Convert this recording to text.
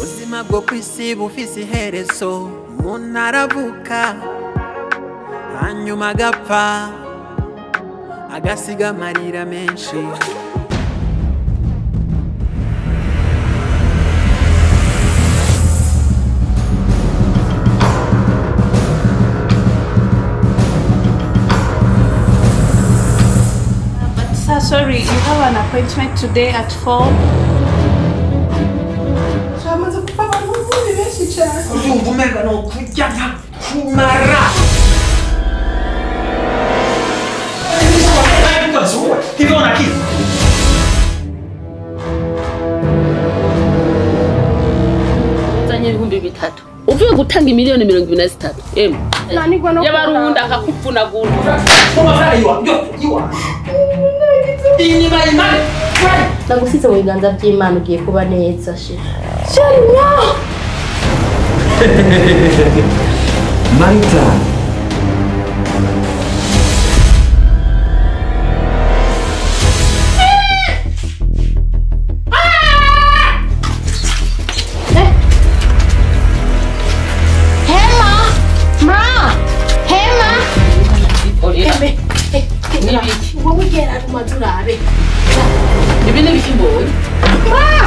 Ubuzima bwo ku isi bufise iherezo. Umuntu aravuka hanyuma agapfa, agasiga amarira menshi. But sir, sorry, you have an appointment today at 4. Amaze gupfa abantu benshi cyane. Urumva umenga ni ukurya nkakumara. Uzanye 3000 uvuye gutanga miliyoni 23 emwe Nanigwa no y'abarundi akakuvunagura. Ndagusize mu biganza by'Imana, ugiye kuba neza shira. Marita. Hema! Ma! Hema! N'ibiki? Wowe ugera mu madurare. Ibi ni ibiki mbonye? Ma!